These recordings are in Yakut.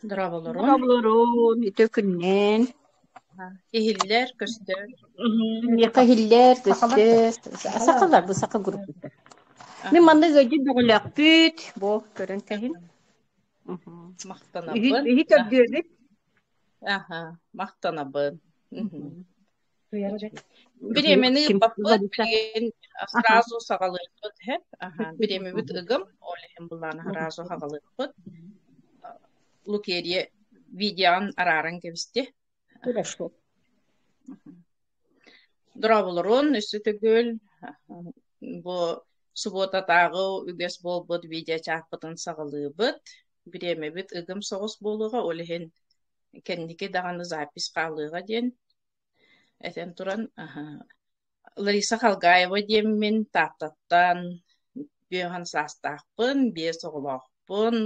Дорооболорун. Дорооболорун, үтүө күнүнэн. Иһиллэр, көстөр. Миэхэ иһиллэр, Сахалар көстөр. сахалар Сахалар бу саха группата. Мин манна ыалдьыт бөҕөлөөхпүт. Бу көрөн кэһин. Үһү Махтанабын. үһү көрдүөбүт. Аха, махтанабын. Туйара Бириэмэни Ким ыыппаппыт, Лариса. билигин Аха. сразу саҕалыахпыт һэп. Аха, бириэмэбит ыгым, ол иһин былаан сразу саҕалыахпыт. Лукерья видеоҕын арааран кэбисти. Хорошо. Дорооболорун, өссө төгүл бу субуотатааҕы үгэс буолбут видеочааппытын саҕалыыбыт. Бириэмэбит ыгым соҕус буолуоҕа, ол иһин кэнники даҕаны запись хаалыаҕа диэн этэн туран, Лариса Халгаева диэммин Тааттаттан 50 саастаахпын, биэс оҕолоохпун,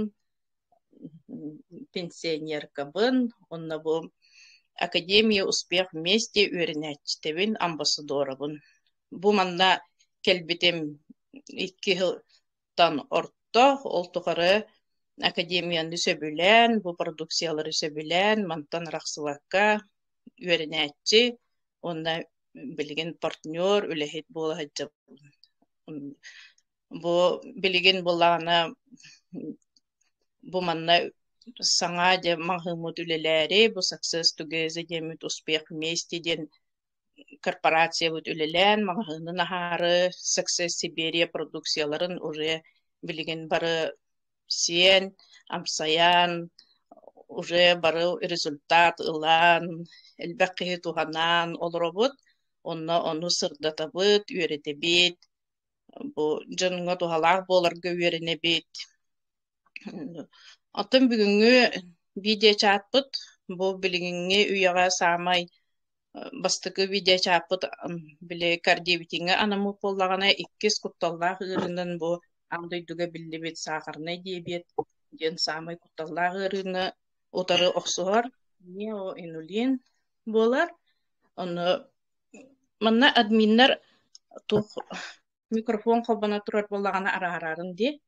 пенсионеркабын уонна бу Академия успех вместе үөрэнээччитэбин, амбассадорабын. Бу манна кэлбитим 2 сылтан орто, ол тухары академияны сөбүлээн, бу продукциялары сөбүлээн, мантан арахсыбакка үөрэнээччи уонна билигин партнер, үлэһит буола сылдьабын. Бу билигин былаана бу манна саҥа дьэ маҕаһыыммыт үлэлээри, бу Success Together диэммит Успех вместе диэн корпорациябыт үлэлээн маҕаһыынын аһаары Success Siberia продукцияларын уже билигин бары сиэн, амсайан, уже бары результат ылан, элбэх киһи туһанан олоробут. Онно ону сырдатабыт, үөрэтэбит, бу дьоҥҥо туһалаах буоларга үөрэнэбит. Оттон бүгүҥҥү видеочааппыт бу билиҥҥи үйэҕэ саамай бастакы видеочааппыт били кардиобитиҥҥа анаммыт буоллаҕына, иккис кутталлаах ыарыынан бу аан дойдуга биллибит сахарнай диабет диэн саамай кутталлаах ыарыыны утары охсуһар неоинулин буолар. Ону манна админнар туох микрофон холбоно турар буоллаҕына араарарын дии.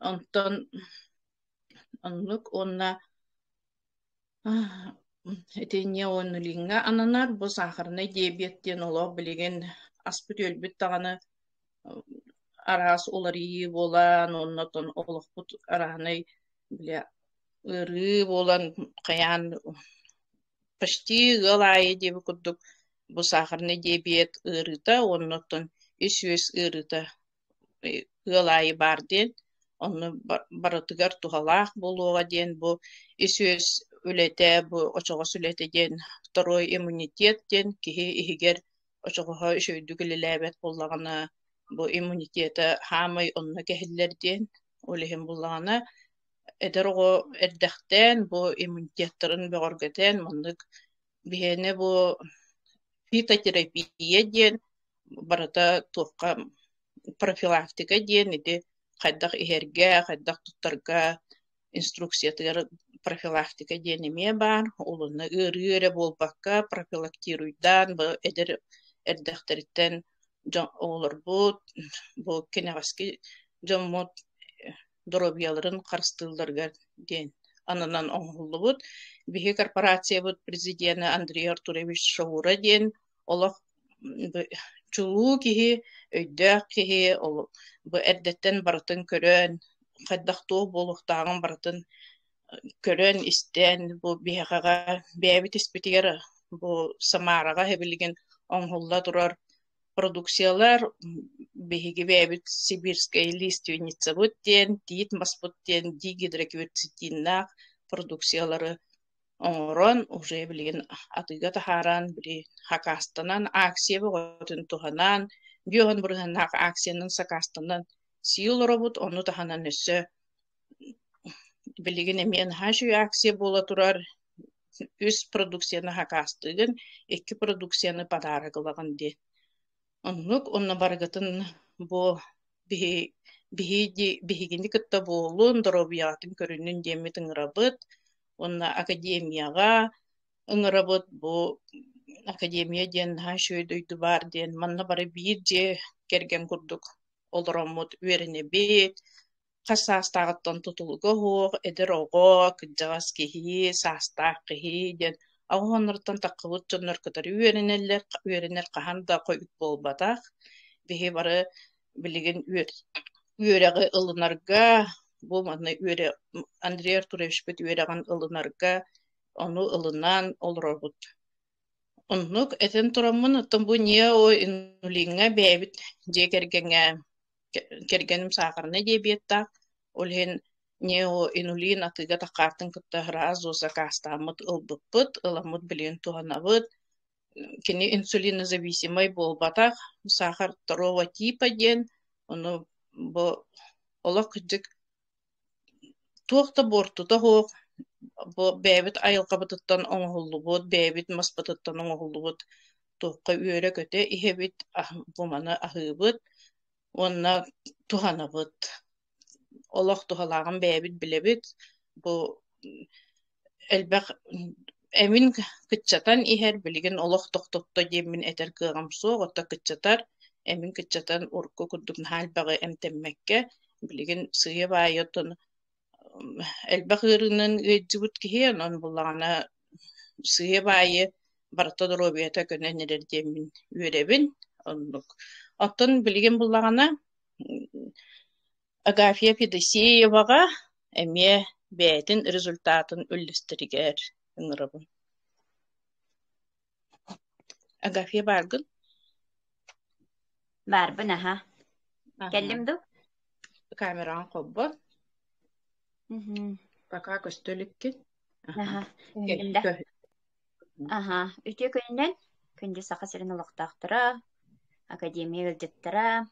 Онтон оннук уонна ити неонулиҥҥа ананар бу сахарнай диабет диэн олох билигин аспыт-үөлбүт даҕаны араас уларыйыы буолан уонна оттон олохпут арааһынай били ыарыы буолан хайаан почти ыал аайы диэбит курдук бу сахарнай диабет ыарыыта уонна оттон ис-үөс ыарыыта ыал аайы баар диэн, онно барытыгар туһалаах буолуоҕа диэн бу ис-үөс үлэтэ, бу очоҕос үлэтэ диэн второй иммунитет диэн киһи иһигэр очоҕоһо үчүгэйдик үлэлээбэт буоллаҕына бу иммунитета хаамай онно кэһиллэр диэн, ол иһин буоллаҕына эдэр оҕо эрдэхтэн бу иммунитеттарын бөҕөргөтөн маннык биһиэнэ бу фитотерапия диэн барыта туохха профилактика диэн ити хайдах иһэргэ, хайдах туттарга инструкциятыгар профилактика диэн эмиэ баар. Ол онно ыарыы эрэ буолбакка профилактируйдаан бу эдэр эрдэхтэриттэн дьон оҕолорбут бу кэнэҕэски дьоммут доруобуйаларын харыстыылларыгар диэн ананан оҥоһуллубут. Биһи корпорациябыт президенэ Андрей Артурович Шаура диэн олох чулуу киһи, өйдөөх киһи, бу эрдэттэн барытын көрөн, хайдах туох буолуохтааҕын барытын көрөн-истэн, бу биһиэхэҕэ бэйэбит испитигэр бу Самараҕа билигин оҥоһулла турар продукциялар биһиги бэйэбит сибирскэй лиственницабыт диэн, тиит маспыт диэн дигидрокверцетиннаах продукциялары оҥорон уже билигин атыыга таһааран били хакаастанан акция бөҕөтүн туһанан 50 бырыһыаннаах акциянан сакаастанан сии олоробут ону таһынан өссө билигин эмиэ наһаа үчүгэй акция буола турар үс продукцияны хакаастыыгын икки продукцияны подарок ылаҕын диэн оннук онно барыгытын бу биһи биһиги биһигини кытта буолун доруобуйаҕытын көрүнүн диэммит ыҥырабыт уонна академияҕа ыҥырабыт бу академия диэн наһаа үчүгэй дойду баар диэн манна бары биир дьиэ кэргэн курдук олороммут үөрэнэбит. Хас саастааҕыттан тутулуга суох, эдэр оҕо, кырдьаҕас киһи, саастаах киһи диэн аҕыс таххыбыт дьоннор кытары үөрэнэллэр, үөрэнэр хаһан да хойут буолбатах. Биһи бары билигин үөрэҕи ылынарга, бу манна үөрэ Андрей Артуровичпыт үөрэҕин ылынарга, ону ылынан олоробут. Оннук этэн тураммын, оттон бу неоинулиҥҥа бэйэбит дьиэ кэргэҥҥэ кэргэним саахарнай диабеттаах, ол иһин неоинулин атыыга таххаартын кытта сразу сакаастааммыт ылбыппыт, ыламмыт билигин туһанабыт. Кини инсулинозависимай буолбатах, сахар второго типа диэн, ону бу олох кырдьык туох да буортута суох, бу бэйэбит айылҕабытыттан оҥоһуллубут, бэйэбит маспытыттан оҥоһуллубут туохха үөрэ-көтө иһэбит, бу маны аһыыбыт уонна туһанабыт. Олох туһалааҕын бэйэбит билэбит. Бу элбэх эмин кыччатан иһэр, билигин олох тохтотто диэммин этэр кыаҕым суох, оттон кыччатар, эмин кыччатан урукку курдук наһаа элбэҕи эмтэммэккэ, билигин сыыйа-баайа оттон элбэх ыарыынан ыалдьыбыт киһи, онон буллаҕына сыыйа-баайы барыта доруобуйата көнөн эрэр диэммин үөрэбин, оннук. Оттон билигин буллаҕына Агафья Федосееваҕа эмиэ бэйэтин результатын үллэстэригэр ыҥырабын. Агафья бааргын? Баарбын, аһа. Кэллим дуу? Камераҕын холбо. Пока көстө иликкин. Аха. Кэллим да. Аха. Үтүө күнүнэн күндү Саха сирин олохтоохторо, Академия ыалдьыттара.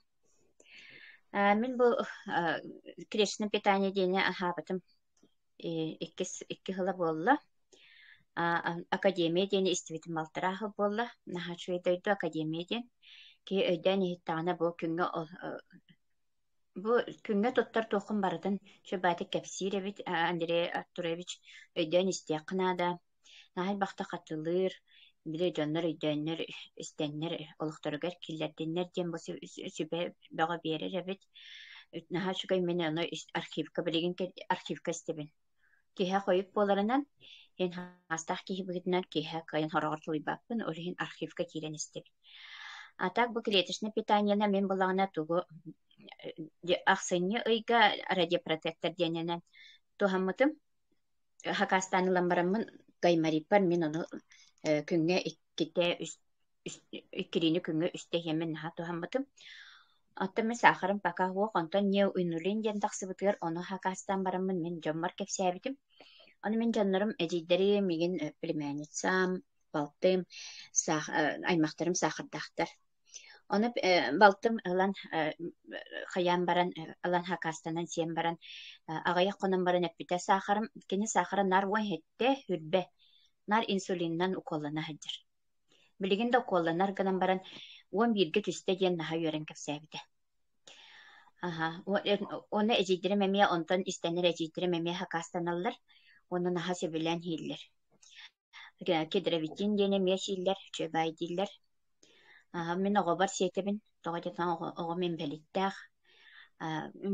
Мин бу клеточное питание диэни аһаабытым иккис икки сыла буолла. Академия диэни истибитим балтараа сыл буолла. Наһаа үчүгэй дойду Академия диэн. Киһи өйдөөн иһиттэҕинэ бу күҥҥэ Бу күҥҥэ туттар туоххун барытын сүрбаатык кэпсиир эбит Андрей Артурович, өйдөөн истиэххэ наада. Наһаа элбэхтэ хатылыыр, били дьоннор өйдөөннөр, истэннэр олохторугар киллэрдиннэр диэн бу сүбэ бөҕө биэрэр эбит. Наһаа үчүгэй мин ону архивка билигин архивка истэбин. Киһи хойут буоларынан, иһин хаастаах киһи быһыытынан киэһэ кыайан хороҕор тулуйбаппын, ол иһин архивка киирэн истэбин. А так бу клеточное питаниены мин буллаҕына тугу ахсынньы ыйга радиопротектор диэнинэн туһаммытым. Хакастаан ылан бараммын гаймориппар мин ону күҥҥэ иккитэ үс иккилиини күҥҥэ үстэ иһэммин наһаа туһаммытым. Оттон мин саахарым пока суох, онтон неоинулин диэн тахсыбытыгар ону хакастаан бараммын мин дьоммор кэпсээбитим. Ону мин дьоннорум эдьиийдэрим, миигин племянницам, балтым, саах, аймахтарым саахардаахтар. Ону балтым ылан хайаан баран ылан хакастанан сиэн баран аҕыйах хонон баран эппитэ саахарым кини саахара наар уон иһиттэ үрбэ наар инсулинынан уколлана сылдьар. Билигин да уколланар гынан баран 11-гэ түстэ диэн наһаа үөрэн кэпсээбитэ. Аһа, уонна эдьиийдэрим эмиэ онтон истэнэр эдьиийдэрим эмиэ хакаастаналлар уонна наһаа сөбүлээн иһииллэр. Кедровитин диэн эмиэ сииллэр, үчүгэй дииллэр. Аһа, мин оҕобор сиэтэбин, тоҕо диэтэх оҕом инбэлииттээх,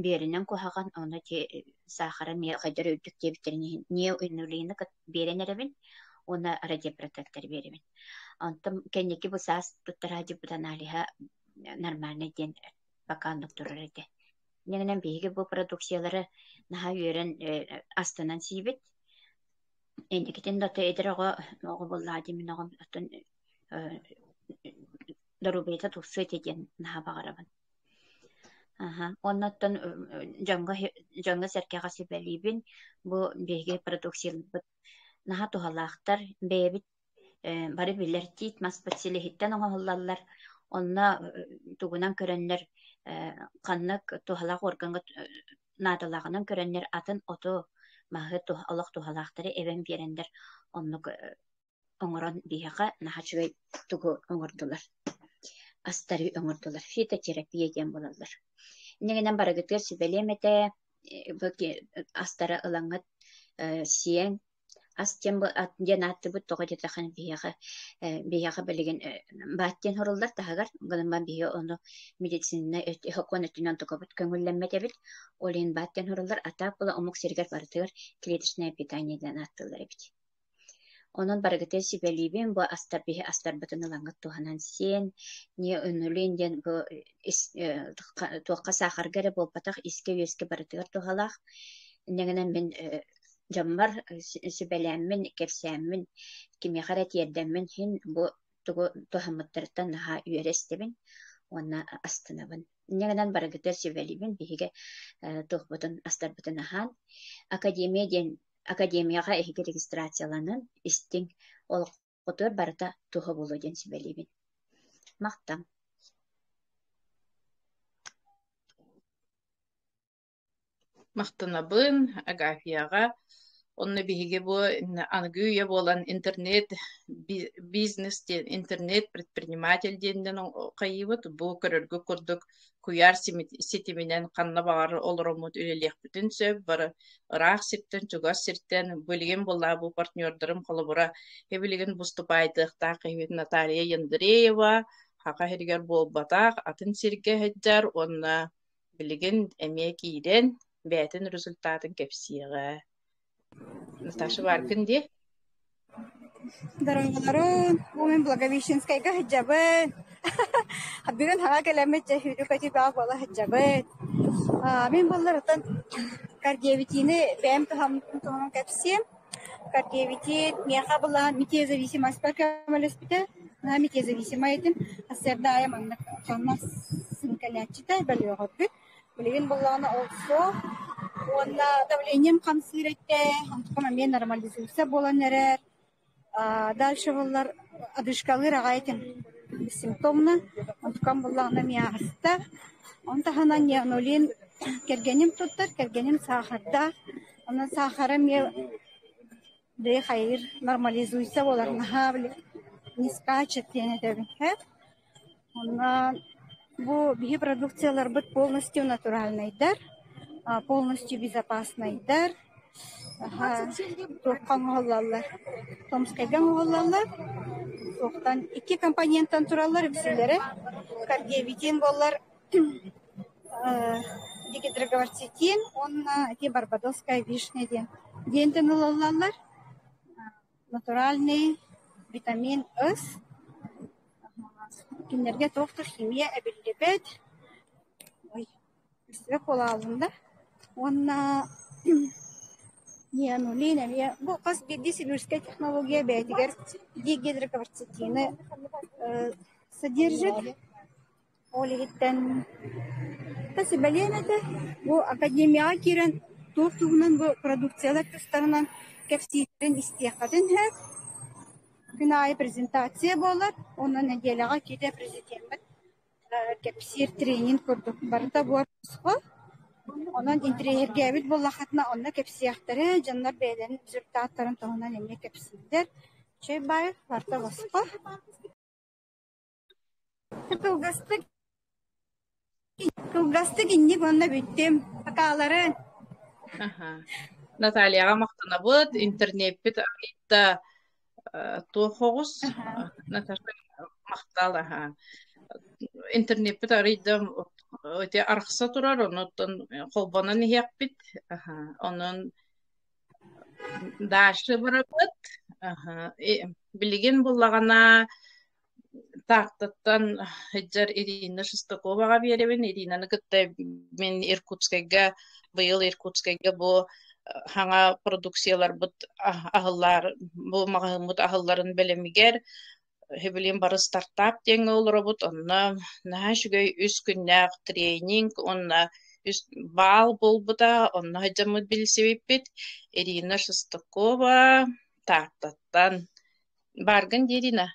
биэринэн куһаҕан, ону ити саахара эмиэ хайдах эрэ үрдүк диэбиттэрин иһин неоинулины биэрэн эрэбин уонна радиопротекторы биэрэбин. Онтон кэнники бу саас туттараадьыппыт аналиһа нормальный диэн пока оннук турар этэ. Инньэ биһиги бу продукциялары наһаа үөрэн астынан сиибит. Инникитин да эдэр оҕо оҕо буоллаҕа дии мин оҕом оттон доруобуйата тупсуо этэ диэн наһаа баҕарабын. Аһа, уонна оттон дьоҥҥо дьоҥҥо-сэргэҕэ сүбэлиибин, бу биһиги продукцияларбыт наһаа туһалаахтар, бэйэбит бары билэр тиит маспыт силиһиттэн оҥоһуллаллар, онно тугунан көрөннөр ханнык туһалаах уоргаҥҥа наадалааҕынан көрөннөр атын оту, маһы олох туһалаахтары эбэн биэрэннэр оннук оҥорон биһиэхэ наһаа үчүгэй тугу оҥордулар, астары оҥордулар, фитотерапия диэн буолаллар. Инньэ гынан барыгытыгар сүбэлиэм этэ, бу астары ылаҥҥыт сиэҥ. Ас диэн диэн ааттыыбыт тоҕо диэтэххинэ биһиэхэ биһиэхэ билигин баат диэн суруллар таһыгар гынан баран биһиги ону медициннэй сокуон өттүнэн тукабыт көҥүллэммэт эбит. Ол иһин баат диэн суруллар, а так була омук сиригэр барытыгар клеточное питание диэн ааттыыллар эбит. Онон барыгытын сүбэлиибин, бу астар биһи астарбытын ылаҥҥыт туһанан сиэн, не инулин диэн бу ис туохха саахарга эрэ буолбатах, искэ-үөскэ барытыгар туһалаах. Инньэ гынан мин дьоммор сүбэлээммин, кэпсээммин, кимиэхэ эрэ тиэрдэммин иһин бу тугу туһаммыттарыттан наһаа үөрэ истэбин уонна астынабын. Инньэ гынан барыгытыгар сүбэлиибин, биһиги туохпутун астарбытын аһаан. Академия диэн академияҕа эһиги регистрацияланан истиҥ, олоххутугар барыта туһа буолуо диэн сүбэлиибин. Махтал. Махтанабын Агафьяҕа. Онно биһиги бу аныгы үйэ буолан интернет бизнес диэн интернет предприниматель диэнинэн хайыыбыт. Бу көрөргө курдук куйаар ситиминэн ханна баҕарар олороммут үлэлиэхпитин сөп. Бары ыраах сиртэн, чугас сиртэн билигин буоллаа бу партнердарым холобура билигин выступайдыахтаах киһибит Наталья Андреева Саха сиригэр буолбатах, атын сиргэ сылдьар уонна билигин эмиэ киирэн бэйэтин результатын кэпсиэҕэ. Наташа бааргын дии? Дороголорун, бу мин Благовещенскайга сылдьабын. Бүгүн хаҥа кэлэммит дьэ сүүрүү-көтүү бөҕө буола сылдьабыт. Мин буоллар оттон кардиовитины бэйэм туһунан кэпсиэм. Кардиовитин миэхэ былаан метеозависимостьпар көмөлөспүтэ. Наһаа метеозависимай этим. Сарсыарда аайы маннык ханна сыҥкэлээччитэ, бөлүөҕүрбүт. Билигин буоллаҕына ол суох. Уонна давлением хамсыыр этэ, онтукам эмиэ нормализация буолан эрэр. Дальше буоллар одышкалыыр аҕай этим бессимптомно. Онтукам буоллаҕына эмиэ аҕыста. Ону таһынан неонулин кэргэним туттар, кэргэним саахардаах. Онон саахара эмиэ бэйэ хайыыр нормализуйса буолар наһаа били не скачет диэн этэбин һэ. Онно бу биһи продукцияларбыт полностью натуральнайдар, полностью безопаснайдар, туохха оҥоһуллаллар? Томскайга оҥоһуллаллар. Туохтан икки компоненттан тураллар үксүлэрэ. Кардиовитин буоллар дигидрогварцетин уонна ити барбадосская вишня диэн диэнтэн ылыллаллар. Натуральный витамин С Кинилэргэ туох да химия эбиллибэт, ой, өссө куолааллым да. Уонна неонулин эмиэ бу хас биирдии сибирскэй технология бэйэтигэр дигидрокварцетины содержит. Ол иһиттэн сүбэлиэм этэ, бу академияҕа киирэн туох туһунан бу продукциялар тустарынан кэпсиирин истиэххитин сөп. Күн аайы презентация буолар, уонна нэдиэлэҕэ киирэ президеммит кэпсиир тренинг курдук барыта буор босхо. Онон интэриэһиргээбит буоллаххытына онно кэпсиэхтэрэ, дьоннор бэйэлэрин результаттарын туһунан эмиэ кэпсииллэр. Чэй баай барыта босхо. Кылгастык Кылгастык инник уонна бүттүм. Акаалары. Аха. Натальяҕа махтанабыт. Интернеппит арыйда туох оҕус. Наташа махтал аха. Интернеппит арыйда ити арахса турар, онуттан холбонон иһиэхпит. Аха. Онон Даша барабыт. Аха. Билигин буллаҕына Тааттаттан сылдьар Ирина Шестаковаҕа биэрэбин. Иринаны кытта мин Иркутскайга быйыл Иркутскайга бу саҥа продукцияларбыт аһыллар бу маҕаһыыммыт аһылларын бэлэмигэр сөбүлээн бары стартап диэҥҥэ олоробут. Онно наһаа үчүгэй үс күннээх тренинг уонна үс баал буолбута. Онно сылдьаммыт билсибиппит. Ирина Шестакова Тааттаттан. Бааргын дии Ирина?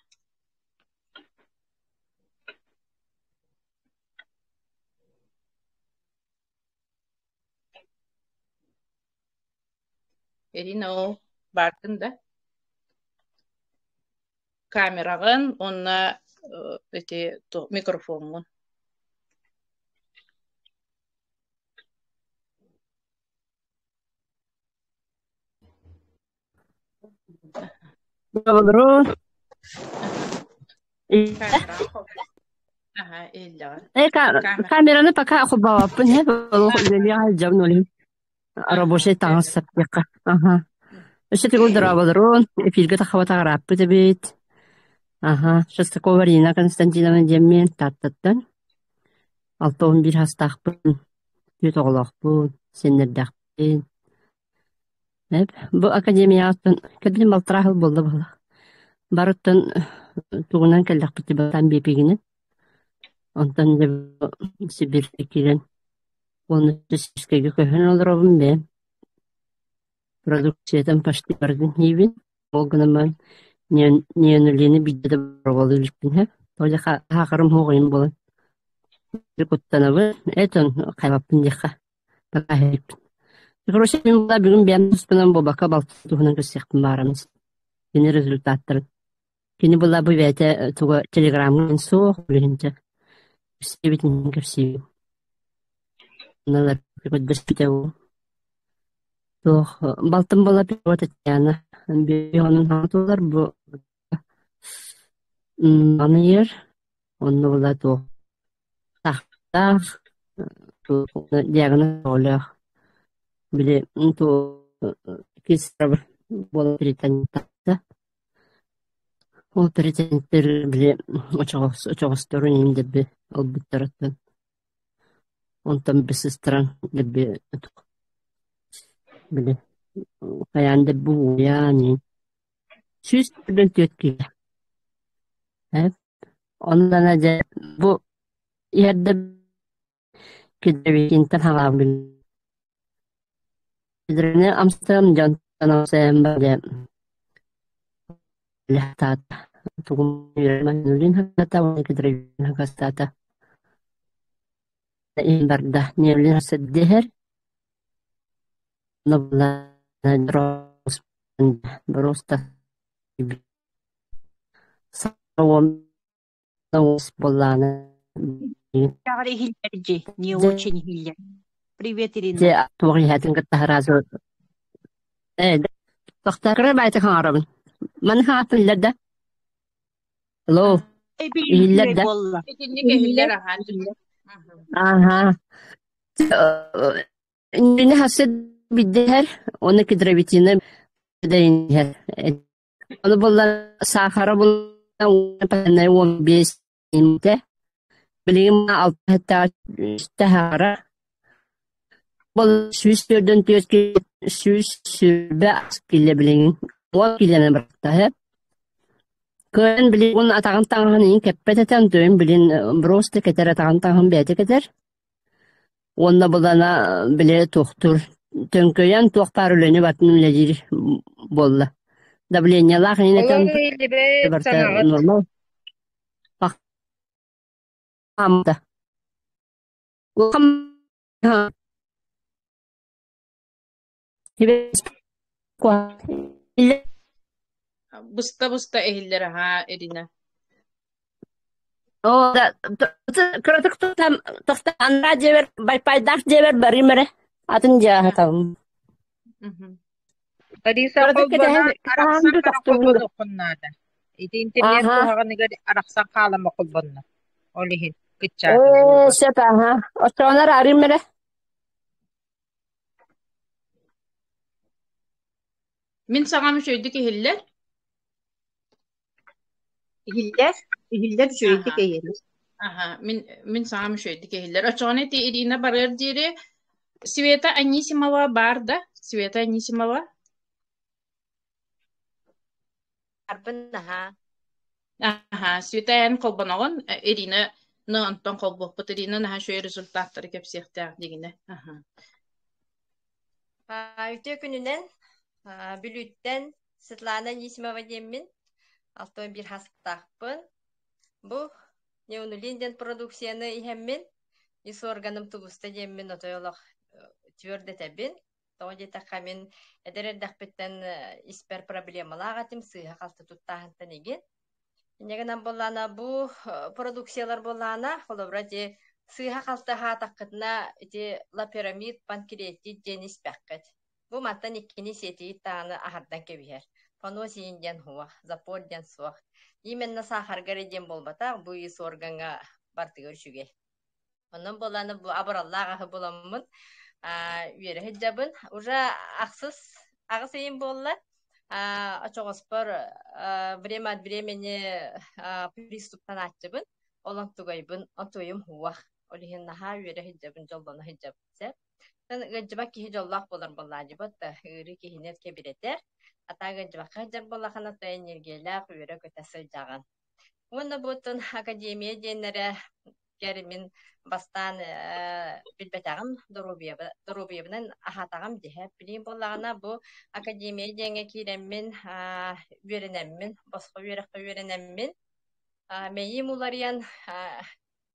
Ирина ол бааргын да? Камераҕын уонна ити микрофоҥҥун. Добру. Камераҕа холбоо. Аха, иһиллэҕин. Э, Камера. камераны пока холбообоппун һэ, олох үлэлиэх сылдьабын ол иһин. Аха, Рабочай таҥас камера. саптыахха. Аха. Өссө төгүл дорооболорун, эфиргэ таххабата ырааппыт эбит. Аха, Шестакова Рина Константиновна диэммин Тааттаттан. 61 саастаахпын, түөрт оҕолоохпун, сиэннэрдээхпин. Эп, бу академияҕыттан кэлин балтараа сыл буолла буолла. Барыттан тугунан кэллэхпит бастаан биэпигинэн. Онтон дьэ Сибииргэ киирэн уонна Сибиирскэйгэ көһөн олоробун бэйэм. Продукциятын почти барытын иибин. Ол гынан баран неонулины биирдэ да боруобалыы иликпин һэ. Тоҕо диэххэ аһаахарым суох буолан куттанабын. Этон хайбаппын диэххэ. Короче, мин бүгүн бэйэм туспунан буолбакка балтым туһунан көрсүөхпүн баарым. Кини результаттарын. Кини була бу бэйэтэ туга телеграмҥа суох билиһинчэ. Көрсүбүтүн көрсүбүт. Көрдөспүтэ Туох балтым була Татьяна онун хаҥатылар бу аныйар онно була туох Тахтаах диагноз оҕолоох били буола перитониттаахта ол перитониттар били очоҕосторун иһин дэлби ылбыттарыттан онтон бысыстаран дэлби били хайаан дэлби уйаан иһин 144 киилэ Онно дьэ бу иһэрдэ кедровикинтэн хаҥаабын Кедровины амсатыам дьонтон амсайан дьэ тугум кедровин хакастаата иһин барда ньиэбилин сэрдиһэр боруоста Даҕары иһиллэр дьи, не очень иһиллэр. Привет, Ирина. Дьэ, туох иһээтин кытта сразу э тохтоокура баайта хаҥарабын. Маны хаҥаттан иһиллэр да? Алло, иһиллэр да? буолла. Итинник иһиллэр аһаан. Аха. Иннинэ хасыт биддиһэр, уонна кедровитина иһэр. Ону булла саахара булла 15 интэ. Билигин алта таһаара. Бол 144 120 киле билигин. Уон килени бырахтаһы. Кыайан билигин атаҕын таҥаһын иин кэппэт этэн тойон билин просто кэтэр атаҕын таҥаһын бэйэтэ кэтэр. Уонна булана били туохтуур төҥкөйөн туох баар үлэни батын үлэлиир буолла. Давлениелаах иһин этэн Олор иһиллибэт барыта саҥаҕыт. нормал. Пахамта. Быста-быста иһиллэр аһаа, Ирина. Оо, да, кыратык тутам, тохтоон анараа дьиэбэр, байпайдаах дьиэбэр барыым эрэ. Атын дьиэ аһатабын. Лариса Кыратык холбоно кэтэһэн, арахсан кэтэһэн баран тохтуубун да. холбонуоххун наада. Ити интернет Аха. куһаҕаныгар арахсан хаалама холбонно. Ол иһин кыччаата Ээ, звуга. сөп аха. Оччоҕунар арыым эрэ. Мин саҥам үчүгэйдик иһиллэр. Иһиллэр, иһиллэр үчүгэйдик Аха. эйиэнэ. Аха, мин мин саҥам үчүгэйдик иһиллэр. Оччоҕуна ити Ирина барыар диэри Света Анисимова баар да? Света Анисимова? Арбын наһаа. Аха, Света эн холбоноҕун, Ирина ну онтон холбуохпут. Ирина наһаа үчүгэй результаттары кэпсиэхтээх дигинэ. Аха. Үтүө күнүнэн Бүлүүттэн Светлана Анисимова диэммин, 61 хастаахпын. Бу Неонулин диэн продукцияны иһэммин, ис органым тубуста диэммин отой олох твердэтэбин. Тоҕо диэтэххэ, мин эдэр эрдэхпиттэн испэр проблемалаах этим, сыыһа-халты туттааһынтан игин. Инньэ гынан буоллаана бу продукциялар буоллаана, холобура ити сыыһа-халты аһаатаххытына ити лапирамид, панкреатит диэн испэххит. Бу мантан иккини сиэтигит даҕаны аһардан кэбиһэр. Понос иин диэн суох, запор диэн суох. Именно саахарга эрэ диэн буолбатах, бу ис органҥа бартыгар үчүгэй. Онон буолааны бу абыраллаах аһы буламмын үөрэ сылдьабын. Уже ахсыс аҕыс ыйым буолла. Очоҕоспор время от времени приступтанааччыбын. Ол онтугайбын, онтуйум уох. Ол иһин наһаа үөрэ сылдьабын, дьоллоно сылдьабын. Сөп. Ыалдьыбат киһи дьоллоох буолар буоллаадьыбат да ыарыы киһини кэбирэтэр. Атаа ыалдьыбакка сылдьар буоллахына, то энергиялээх үөрэ-көтө сылдьаҕын. Уонна буотун академия диэннэрэ кэр мин бастаан билбэтэҕим доруобуйабынан аһаатаҕым диһэ. Билигин буоллаҕына бу академия диэҥҥэ киирэммин үөрэнэммин, босхо үөрэххэ үөрэнэммин, мэйиим уларыйан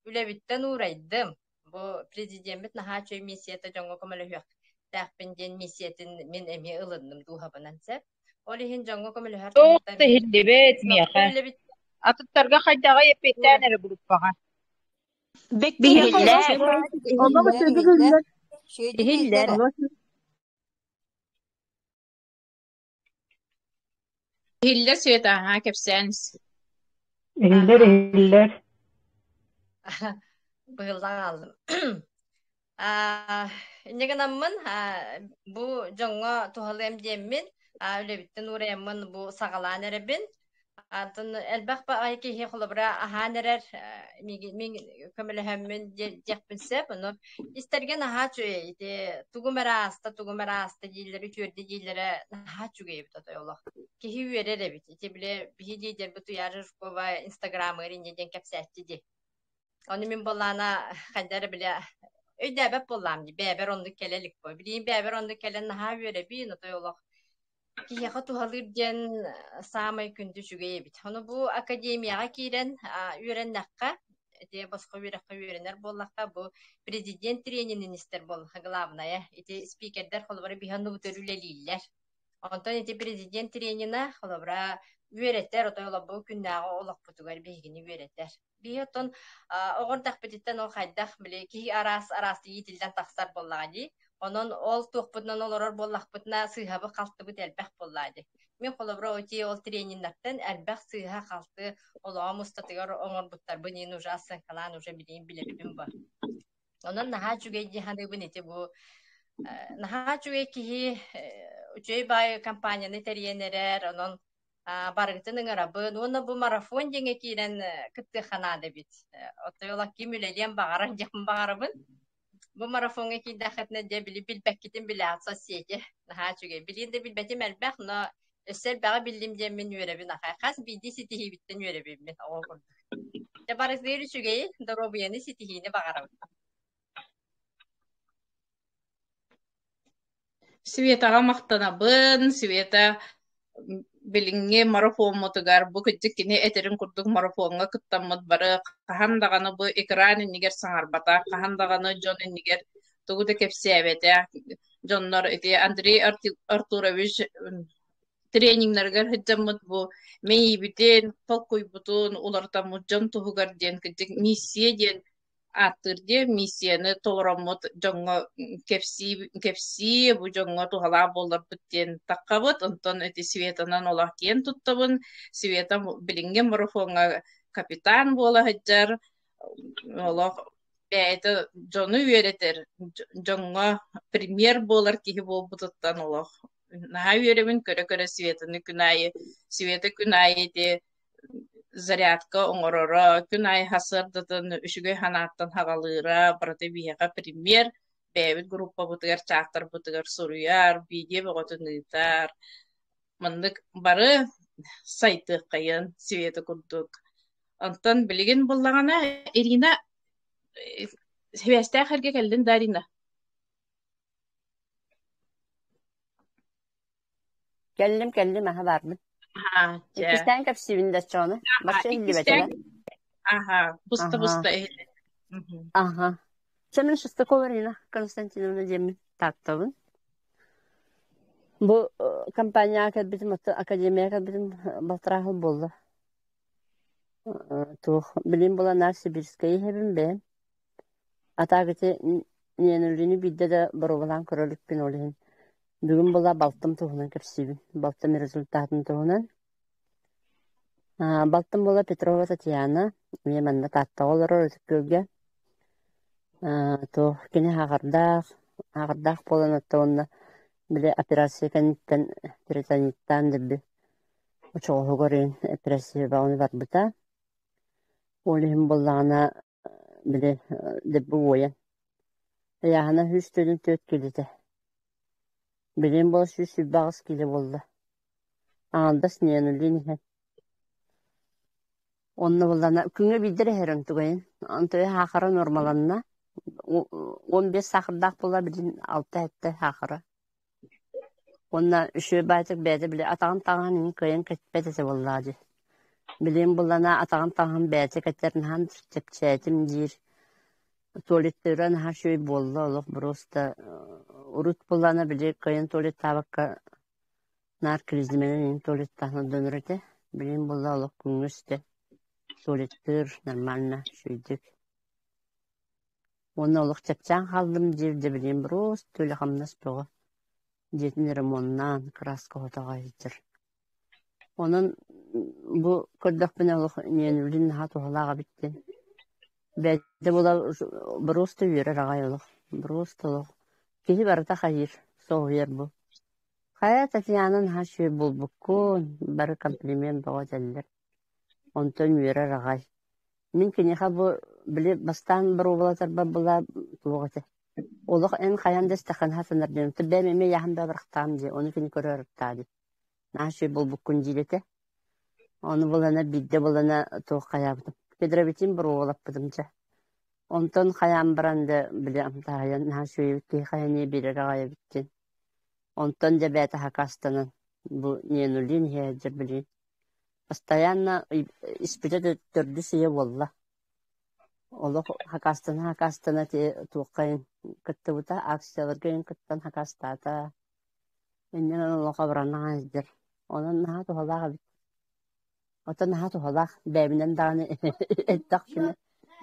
үлэбиттэн уурайдым. Бу президеммит наһаа үчүгэй миссията дьоҥҥо көмөлөһүөхтээхпин диэн миссиятын мин эмиэ ылынным дууһабынан сөп. Ол иһин дьоҥҥо көмөлөһөр Туох туһуттан да мин иһиллибэт миэхэ. үлэбит Атыттарга хайдаҕый эппиэттээн эрэ группаҕа. Бэккиһэ Иһиллэр, Олох Иһиллэр, үчүгэй иһиллэр. иһиллэр. Үчүгэйдик иһиллэр. иһиллэр. Олох Иһиллэр Света, аһаа, кэпсээн ис. Иһиллэр, Аһаа, иһиллэр. быһыллан хааллым. Инньэ гынаммын, бу дьоҥҥо туһалыам диэммин, үлэбиттэн уурайаммын бу саҕалаан эрэбин. Атын элбэх баҕайы киһи холобура аһаан эрэр, мин көмөлөһөммүн диэхпин сөп. Ону истэргэ наһаа үчүгэй. Ити тугум эрэ ааста, тугум эрэ ааста дииллэрэ, үтүөрдэ дииллэрэ наһаа үчүгэй эбит отой олох. Киһи үөрэр эбит. Ити били биһи лидербит Туйаара Жиркова инстаграмыгар инньэ диэн кэпсээччи дии. Ону мин буоллаана хайда эрэ бile өйдөөбөт буоллаам дии, бэйэбэр оннук кэлэ илик буо. Билигин бэйэбэр оннук кэлэн наһаа үөрэбин, отой олох киһиэхэ туһалыыр диэн саамай күндү үчүгэй эбит. Ону бу академияҕа киирэн үөрэннэххэ, ити босхо үөрэххэ үөрэнэр буоллахха, бу президент тренинин истэр буоллахха главное, ити спикердэр холобура биһи оннубутугар үлэлииллэр. Онтон ити президент тренина холобура үөрэтэр, отой олорбу күннээҕи олохпутугар биһигини үөрэтэр. Биһи оттон оҕо эрдэхпититтэн ол хайдах били киһи араас араастык иитиллэн тахсар буоллаҕа дии. Онон ол туохпутунан олорор буоллахпытына сыыһабыт-халтыбыт элбэх буоллаҕа дии. Мин холобура ити ол трениннэртэн элбэх сыыһа-халты олоҕум устатыгар оҥорбуттарбын иин уже оценкалаан уже билигин билэбин бу. Онон наһаа үчүгэй дии саныыбын ити бу наһаа үчүгэй киһи үчүгэй баай компанияны тэрийэн эрэр, онон барыгытын ыҥырабын уонна бу марафон диэҥҥэ киирэн кыттыахха наада эбит. Оттон ол ким үлэлиэн баҕарар диэхпин баҕарабын. Бу марафоҥҥа киирдэххитинэ дьэ били билбэккитин билэҕит соцсети наһаа үчүгэй. Билигин да билбэтим элбэх, но өссө элбэҕи биллим диэн мин үөрэбин аха. Хас биирдии ситиһиибиттэн үөрэбин мин оҕо курдук. Дьэ барытыгар үчүгэйи, доруобуйаны, ситиһиини баҕарабын. Светаҕа махтанабын. Света билиҥҥи марафоммутугар бу кырдьык кини этэрин курдук марафоҥҥа кыттаммыт бары хаһан даҕаны бу экран иннигэр саҥарбатах, хаһан даҕаны дьон иннигэр тугу да кэпсээбэтэх дьоннор ити Андрей Артурович трениннэригэр сылдьаммыт бу мэйиибитин, толкуйбутун уларытаммыт дьон туһугар диэн кырдьык миссия диэн ааттыыр диэн миссияны толороммут дьоҥҥо кэпсии кэпсии бу дьоҥҥо туһалаах буолларбыт диэн таххабыт. Онтон ити Светанан олох киэн туттабын. Света билиҥҥи марафоҥҥа капитан буола сылдьар. Олох бэйэтэ дьону үөрэтэр, дьоҥҥо пример буолар киһи буолбутуттан олох наһаа үөрэбин көрө-көрө Светаны күн аайы Света күн аайы ити зарядка оҥороро, күн аайы сарсыардатын үчүгэй санааттан саҕалыыра, барыта биһиэхэ пример, бэйэбит группабытыгар, чааттарбытыгар суруйар, видео бөҕөтүн ыытар. Маннык бары сайдыаххайын Света курдук. Онтон билигин буллаҕына Ирина сибээстээх эргэ кэллин да Ирина? Кэллим, кэллим, аһа баарбын. Аһаа, дьэ. Иккистээн кэпсиибин да оччоҕуна. Аһаа, Бачча иккистээн иһиллибэтилэр. аһаа, Аһаа, буста-буста иһиллэр. Мгм. аһа. Чэ, мин Шестакова Ирина Константиновна диэммин тааттабын. Бу компанияҕа кэлбитим, академияҕа кэлбитим балтараа сыл буолла. Туох, билим буолан наар Сибирскэй иһэбин бэйэм. А так ити Ненулини биирдэ да боруобалаан көрө иликпин ол иһин. Бүгүн була балтым туһунан кэпсиибин. Балтым результатын туһунан. Балтым буола Петрова Татьяна, эмиэ манна Тааттаҕа олорор Ытык Күөлгэ. Туох кини аһаҕардаах, аһаҕардаах буолан оттон уонна били операция кэнниттэн перитониттаан дэлби очоҕоһугар иһин операция бөҕөнү барбыта. Ол иһин буоллаҕына били дэлби уойан ыйааһына 144 киилэтэ. Билигин буола 128 киилэ буолла. Аҥардас ньиэнэлиин иһэн. Онно буоллаҕына күҥҥэ биирдэ эрэ иһэрим тугайын. Онтуйа саахара нуормаланна. 15 саахардаах буолла билигин 6-7 саахара. Уонна үчүгэй баайдык бэйэтэ били атаҕын таҥаһын иһин кыайан кэппэт этэ буоллаҕа дии. Билигин буоллаҕына атаҕын таҥаһын бэйэтэ кэтэр наһаа чэпчээтим диир. Туалеттыыра наһаа үчүгэй буолла олох просто урут буоллаҕына били кыайан туалеттаабакка наар клизмэнэн иһин туалеттаан ордонор этэ. Билигин буолла олох күҥҥэ үстэ туалеттыыр нормально үчүгэйдик. Уонна олох чэпчээн хааллым диир дьэ билигин просто үлэ-хамнас бөҕө. Дьиэтин ремоннаан, краска оһотоҕо сылдьар. Онон бу көрдөхпүнэ олох ньиэнибилин наһаа туһалаах эбит диэн. Бэйэтэ буола просто үөрэр аҕай олох, просто олох. Киһи барыта хайыыр, соһуйар бу. Хайа Татьяна наһаа үчүгэй буолбуккун, бары комплимент бөҕө этэллэр. Онтон үөрэр аҕай. Мин киниэхэ бу били бастаан боруобалатарбар была туох этэ олох эн хайаан да истэххинэ сатанар диэн бэйэм эмиэ ыйааһын да бырахтаам дии ону кини көрө дии наһаа үчүгэй буолбуккун диир этэ ону булана биирдэ булана туох хайаабытым кедровитин боруобалаппытым дьэ онтон хайаан баран да били амтаһыйан наһаа үчүгэй киһи хайаныа биэрэр аҕай эбит диэн онтон дьэ бэйэтэ хакастанан бу ненулин иһэ билигин Постоянно испитэ төрдүс ийэ буолла. Олох хакастана-хакастана ити туохха кыттыбыта, акцияларга кыттан хакастаата. Иннинэн олох абыраннаҕа сылдьар. Онон наһаа туһалаах эбит. Оттон наһаа туһалаах. Бэйэбинэн даҕаны эттэхпинэ,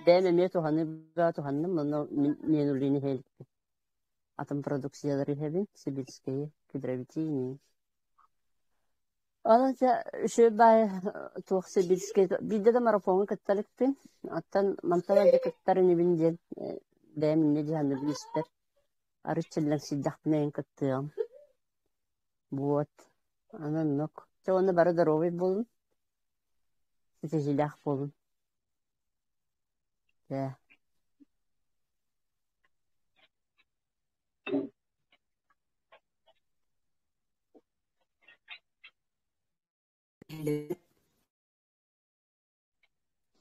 бэйэм эмиэ туһаныы бөҕө туһанным, онно мин миэн иһэ иликпин. Атын продукциялары иһэбин, сибирскэйи, кедровитини. Ол дьэ үчүгэй баайы туох сибирскэй биирдэ да марафоҥҥа кытта иликпин, оттон мантан эрдэ кыттар инибин диэн бэйэм инньэ дии саныыбын испэр арыт чиллэҥсийдэхпинэ эйигин кыттыаҕым. Вот, аны оннук. Чэ уонна бары доруобай буолун, ситиһиилээх буолун. Дьэ.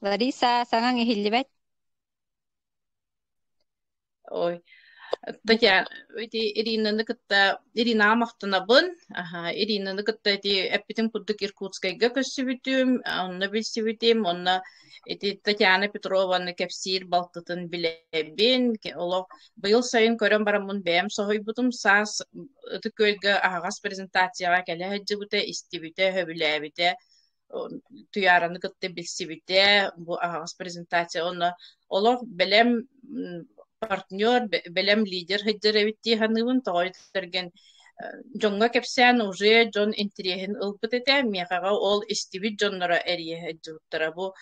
Лариса, саҥаҥ иһиллибэт. Ой, Татьяна, ити Иринаны кытта Иринаҕа махтанабын. Аһа, Иринаны кытта ити эппитим курдук Иркутскайга көрсүбүтүм, онно билсибитим, онно ити Татьяна Петрованы кэпсиир балтытын билэбин. Олох быйыл сайын көрөн бараммын бэйэм соһуйбутум. Саас Ытык Күөлгэ аһаҕас презентацияҕа кэлэ сылдьыбыта, истибитэ, сөбүлээбитэ. Туйаараны кытта билсибитэ, бу аһаҕас презентация онно олох бэлэм партнер, бэлэм лидер сылдьар эбит дии саныыбын. Тоҕо этэргэн дьоҥҥо кэпсээн уже дьон интириэһин ылбыт этэ. Миэхэҕэ ол истибит дьонноро эрийэ сылдьыбыттара. Бу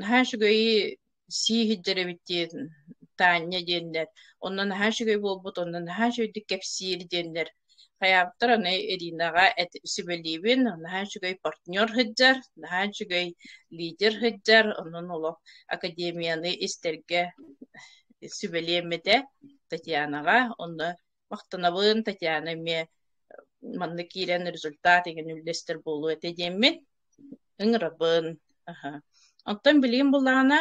наһаа үчүгэйи сии сылдьар эбит диэн Таня диэннэр. Онно наһаа үчүгэй буолбут, онно наһаа үчүгэйдик кэпсиир диэннэр. Хайаабыттар аны Иринаҕа сүбэлиибин, наһаа үчүгэй партнер сылдьар, наһаа үчүгэй лидер сылдьар, онон олох академияны истэргэ сүбэлиэм этэ Татьянаҕа. Онно махтанабын, Татьяна эмиэ манна киирэн результат игин үллэстэр буолуо этэ диэммин ыҥырабын. Аха. Оттон билигин буллаҕына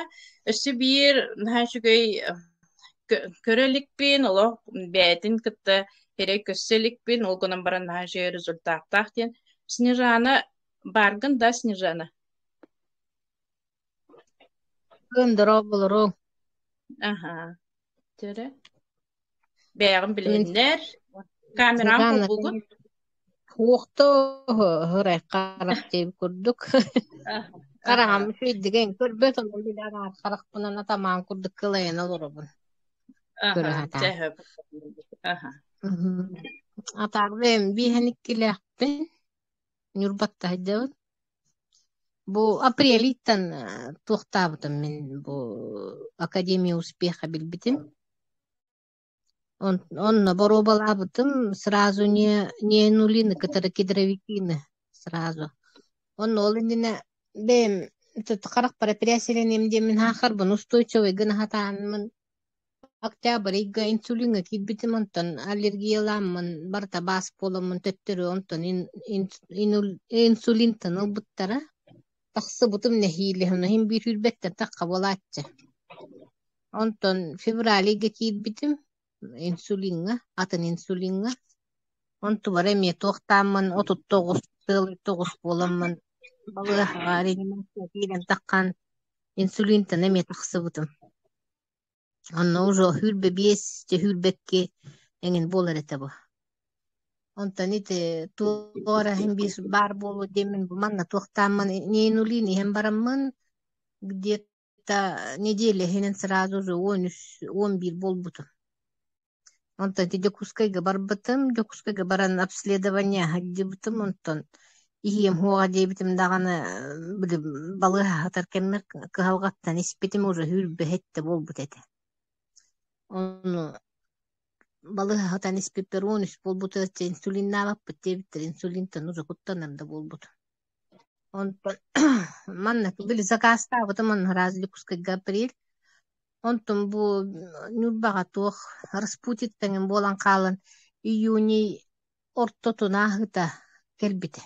өссө биир наһаа үчүгэй көрө иликпин, олох бэйэтин кытта сирэй көрсө иликпин, ол гынан баран наһаа үчүгэй результаттаах диэн. Снежана, бааргын да, Снежана? Дорооболоруҥ. Аха. Төрө. Бэйэҕин билиһиннэр. Камераҥ холбуугун? Хуохто һырай харах диэбит курдук. Хараҕым үчүгэйдик көрбөт онон билэр харахпынан атамаан курдук кылайан олоробун. Көрө Аха, сатаан. чэ сөп. Аха. Атаарбын биэһэн иккилээхпин, Ньурбатта сылдьабын. Бу апрелиттан туохтаабытым мин бу Академия успеха билбитим. Онно боруобалаабытым сразу не не нулины кытары кедровикины сразу. Онно ол иннинэ бэйэм харахпар эпэрээссийэлэниэм диэммин хаахарбын устойчивый гына сатааммын Октябрь ыйга инсулиҥҥа киирбитим, онтон аллергияламмын, барыта баас буоламмын төттөрү онтон инсулинтан ылбыттара. Тахсыбытым нэһиилэ, ону иһин биир сүүрбэттэн тахха буолааччы. Онтон февраль ыйга киирбитим инсулиҥҥа, атын инсулиҥҥа. Онтубар эмиэ туохтааммын 39 тыал тоҕус буоламмын балыыһаҕа реанимация киирэн таххан инсулинтан эмиэ тахсыбытым. Онно уже 25, дьэ 22 эҥин буолар этэ бу. Онтон ити туора иһин биир баар буолуо диэммин бу манна туохтааммын неинулин иһэн бараммын где-то неделя иһинэн сразу уже 13, 11 буолбутум. Онтон ити Дьокуускайга барбытым, Дьокуускайга баран обследование сылдьыбытым, онтон иһиэм суоҕа диэбитим даҕаны били балыыһа сытар кэммэр кыһалҕаттан испитим уже 27 буолбут этэ. Ону балыыһа сытан испиппэр 13 буолбута, инсулиннаабаппыт диэбиттэр, инсулинтан уже куттанар да буолбут. Онтон манна били заказтаабытым онно раз Дьокуускайга апрель Онтон бу Ньурбаҕа туох Распутиттан буолан хаалан июний ортотун ааһыыта кэлбитэ.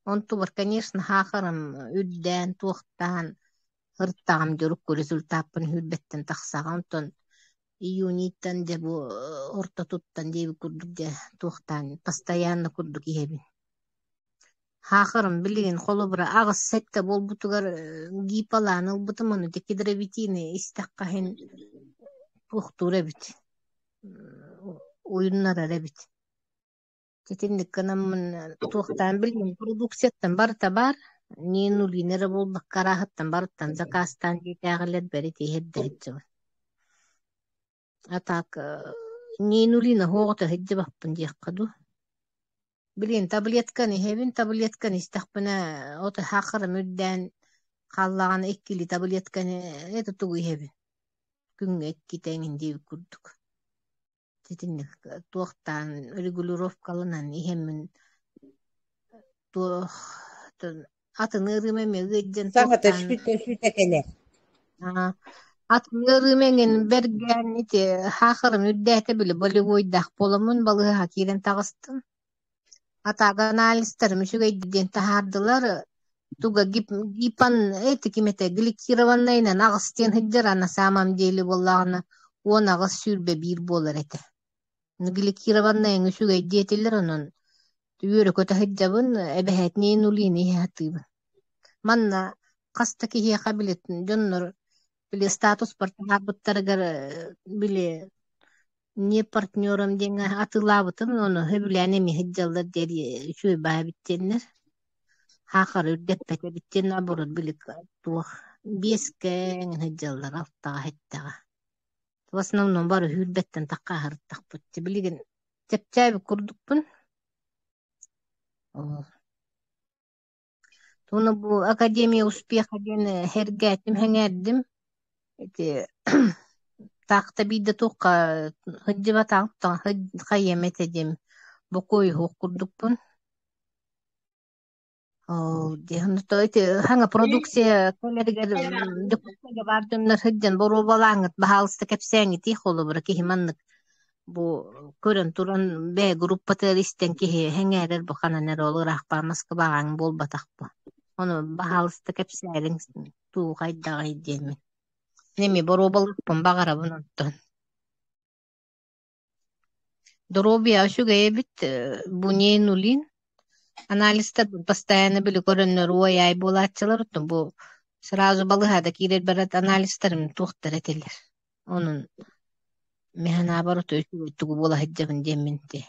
Онтубар, конечно, хаахарым үрдээн, туохтаан ыртаҕым дьэ урукку результаппын сүүрбэттэн тахсаҕа. Онтон июнийтан дьэ бу ортотуттан диэбит курдук дьэ туохтаан постоянно курдук иһэбин. Хаахырым билигин холобура 8-7 буолбутугар гипалаан ылбытым ону ити кедровитины истэххэ иһин туохтуур эбит, уйуннарар эбит. Итинник гынаммын туохтаан билигин продукцияттан барыта баар, не нулин эрэ буолбакка арааһыттан барыттан заказтаан дьиэтээҕилэр бэри тиэһэрдэ сылдьабын. А так не нулина суоҕута сылдьыбаппын диэххэ дуу. Билигин таблетканы иһэбин, таблетканы истэхпинэ ото саахарым үрдээн хааллаҕына иккилии таблетканы это тугу иһэбин күҥҥэ иккитэ эҥин диэбит курдук. Итинник туохтаан регулировкаланан иһэммин туох атын ыарыым эмиэ ыалдьан Саҥата туохтаан сүтэ-сүтэ кэлэр. Атын ыарыым эҥин бэргээн ити саахарым үрдээтэ били болевойдаах буоламмын балыыһаҕа киирэн таҕыстым. Атаага анализтарым үчүгэйдик диэн таһаардылар. Туга гипан эти ким этэ гликированнайынан аҕыс диэн сылдьар, а на самом деле буоллаҕына 18 21 буолар этэ. Гликированнайыҥ үчүгэй диэтилэр онон үөрэ-көтө сылдьабын, эбэһээтинэй нулины иһэ сатыыбын. Манна хас да киһиэхэ били дьоннор били статуспар таһаарбыттарыгар били не партнером диэҥҥэ атыылаабытым, ону сөбүлээн эмиэ сылдьаллар диэри үчүгэй баа эбит диэннэр. Саахары үрдэппэт эбит диэн наоборот били туох биэскэ эҥин сылдьаллар, алтаҕа, сэттэҕэ. В основном бары сүүрбэттэн таххааһырыттахпыт. Билигин чэпчээбит курдукпун. Туну бу Академия успеха диэн сэргээтим, сэҥээрдим. Ити таах да биирдэ туохха сылдьыбатаҕым хайыам этэ диэн бокуойуһуох курдукпун. Ол диэн ити хаҥа продукция кэлэригэр Дьокуускайга баар дьоннор сылдьан боруобалааҥҥыт, баһаалыста кэпсээҥҥитий холобура киһи маннык бу көрөн туран бэйэ группатыгар истэн киһи сэҥээрэр бу ханан эрэ ол ыраахпаа Москваҕаҥ буолбатах бу. Ону баһаалыста кэпсээриҥ туу хайдаҕый диэммин. Эмиэ боруобалыахпын баҕарабын онтон. Доруобуйа үчүгэй эбит, бу не нулин. Анализтар постоянно били көрөннөр уой-аай буолааччылар, оттон бу сразу балыыһа да киирэр барат анализтарым туохтар этилэр. Онон мин санаабар үчүгэй тугу буола сылдьабын диэммин ити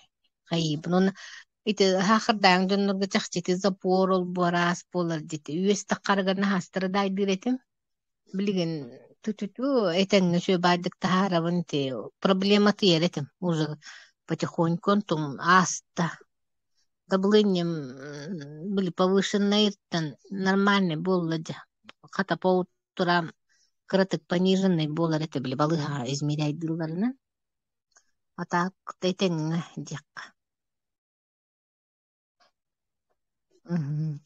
хайыыбын. Уонна ити саахардааҥ дьоннорго чахчы ити запор ол-бу араас буолар дьити. Үөс таххарыгар наһаастары даайдыыр этим. Билигин ту-ту-ту этэҥҥэ үчүгэй баайдык таһаарабын ити проблематыйар этим уже. Потихоньку онтум ааста. Давлением были повышенныйыттан нормальный буолла дьэ. Хата по утрам кыратык пониженный буолар этэ били балыыһаҕа измеряйдыылларынан. А так этэҥҥэ диэххэ.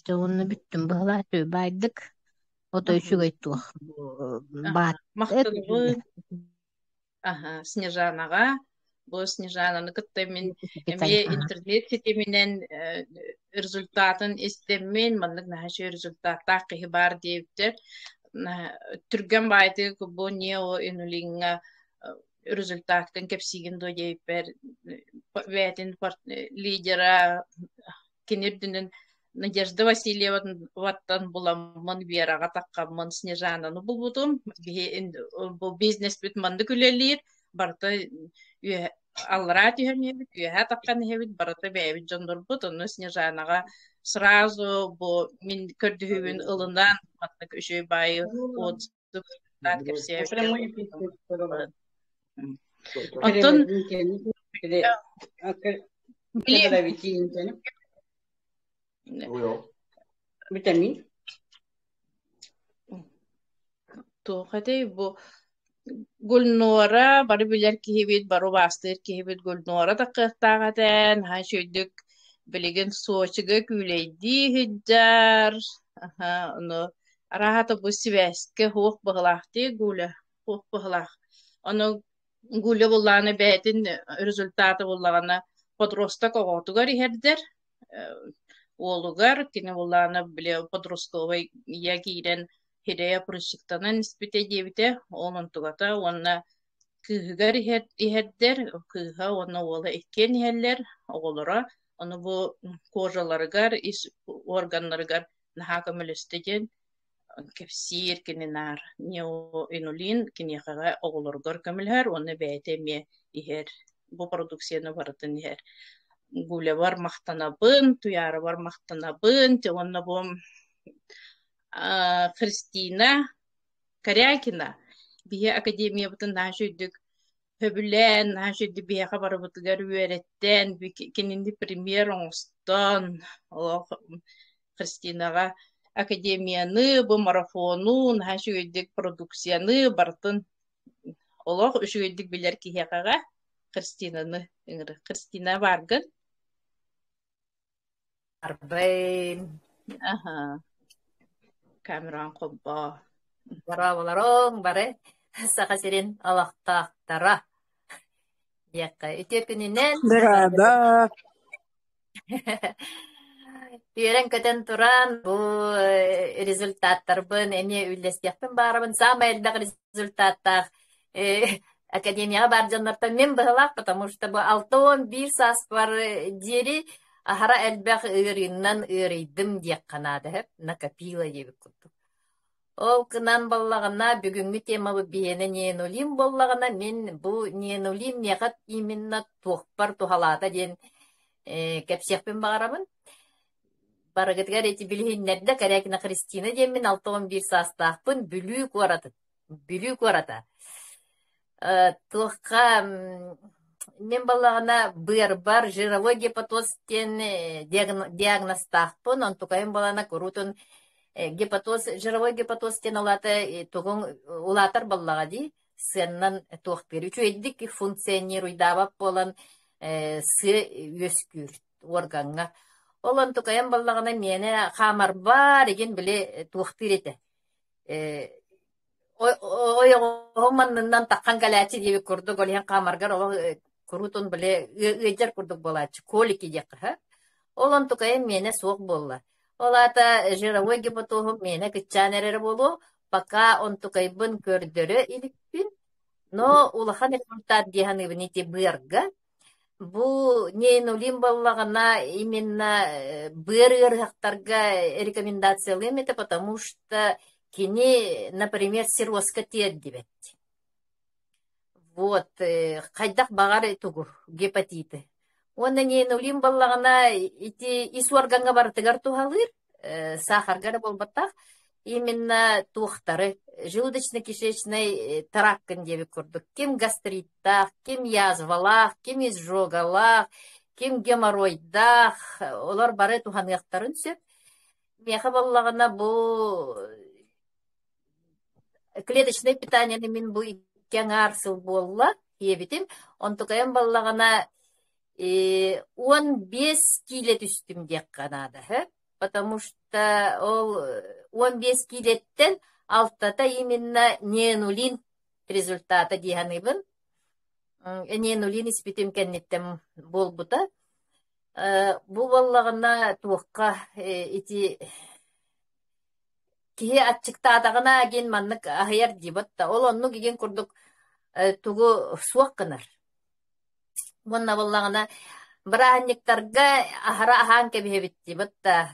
Дьэ уонна бүттүм быһалаах баайдык отой үчүгэй туох баат Махтанабын Аһа, Снежанаҕа. Бу Снежананы кытта мин эмиэ интернет ситиминэн результатын истэммин, маннык наһаа үчүгэй результаттаах киһи баар диэбиттэр. Түргэн баайдык бу неоинулиҥҥа результаткын кэпсиигин дуо диэбиппэр бэйэтин лидера кини үрдүнэн Надежда Васильеваттан буламмын Вераҕа таххаммын Снежананы булбутум. Биһи бу бизнеспит маннык үлэлиир, барыта үөһэ аллараа түһэн иһэбит, үөһээ таххан иһэбит, барыта бэйэбит дьоннорбут. Онно Снежанаҕа сразу бу мин көрдөһүүбүн ылынан маннык үчүгэй баайы отзыв кэпсээбитэ. Оттон Витамин. Туох этэй бу Гульнора бары билэр киһибит, бары убаастыыр киһибит Гульнора таххыахтаах этэ, наһаа үчүгэйдик билигин Сочига күүлэйдии сылдьар. Аһа, ону арааһата бу сибээскэ суох быһыылаах дии Гуля, суох быһыылаах. Ону Гуля буллаҕына бэйэтин результата буллаҕына подросток оҕотугар иһэрдэр, уолугар кини буллаҕына били подростковай ийэ киирэн хирэйэ прыщиктанан испитэ диэбитэ, ол онтугата уонна кыыһыгар иһэрдэр, кыыһа уонна уола иккиэн иһэллэр, оҕолоро ону бу кожаларыгар, ис органнарыгар наһаа көмөлөстө диэн кэпсиир кини наар неоинулин киниэхэҕэ оҕолоругар көмөлөһөр уонна бэйэтэ эмиэ иһэр бу продукцияны барытын иһэр Гулябар махтанабын, Туйаарабар махтанабын уонна бу Христина Корякина биһи академиябытын наһаа үчүгэйдик сөбүлээн, наһаа үчүгэйдик биһиэхэ барыбытыгар үөрэттэн, кинини премьер оҥостон, олох Христинаҕа академияны, бу марафону, наһаа үчүгэйдик продукцияны барытын олох үчүгэйдик билэр киһиэхэҕэ Христинаны ыҥыры. Христина бааргын? Арбын. Аха. Камеран холбоо. Борооболоруҥ бары Саха сирин олохтоохторо диэххэ үтүө күнүнэн Быраабы. Үөрэн-көтөн туран бу результаттарбын эмиэ үллэстиэхпин баарабын. Саамай элбэх результаттаах академияҕа баар дьоннортон мин быһылаах, потому что бу 61 сааспар диэри аһара элбэх ыарыыннан ыарыйдым диэххэ наада сөп, накопила диэбит курдук. Ол гынан буоллаҕына, бүгүҥҥү темабыт биһиэнэ неонулин буоллаҕына, мин бу неонулин миэхэ именно туохпар туһалаата диэн кэпсиэхпин баҕарабын. Барыгытыгар ити билиһиннэрдэ Корякина Христина диэммин 61 саастаахпын, Бүлүү куоратын Бүлүү куората. Туохха мин балаҕана быарбар жировой гепатоз диэн диагнозтаахпын, онтукайым балана куруутун гепатоз, жировой гепатоз диэн улаата тугуҥ улаатар буоллаҕа дии, сыаннан туохтыыр. Үчүгэйдик функционируйдаабат буолан сыа үөскүүр уоргаҥҥа. Ол онтукайым баллаҕына миэнэ хаамарбар игин били туохтыыр этэ. Ойоҕоһум аннынан таххан кэлээччи диэбит курдук, ол иһин хаамаргар олох куруутун били ыалдьар курдук буолааччы, колики диэххэ Ол онтукайым миэнэ суох буолла. Ол аата жировой гепатоһум миэнэ кыччаан эрэрэ буолуо, пока онтукайбын көрдөрө иликпин, но улахан результат дии саныыбын ити быарга. Бу неонулин буоллаҕына именно быар ыарыһахтарга рекомендациялыам этэ, потому что кини, например, cirrозка тиэрдибэт. Вот, хайдах баҕар тугу, гепатиты. Уонна неонулин буоллаҕына ити ис уоргаҥҥа барытыгар туһалыыр, саахарга эрэ буолбатах. Именно туохтары желудочно-кишечный траккын диэбит курдук. Ким гастриттаах, ким язвалаах, ким изжогалаах, ким геморройдаах, олор бары туһаныахтарын сөп. Миэхэ буоллаҕына бу клеточное питаниены мин бу икки аҥаар сыл буолла диэбитим. Онтукайым буоллаҕына 15 киилэ түстүм диэххэ наада сөп. Потому что ол 15 киилэттэн алтата именно ненулин результата дии саныыбын. Ненулин испитим кэнниттэн буолбута. Бу буоллаҕына туохха ити киһи аччыктаатаҕына диэн маннык аһыйар диибит да ол оннук игин курдук тугу суох гынар. Уонна буоллаҕына бырааһынньыктарга аһара аһаан кэбиһэбит диибит да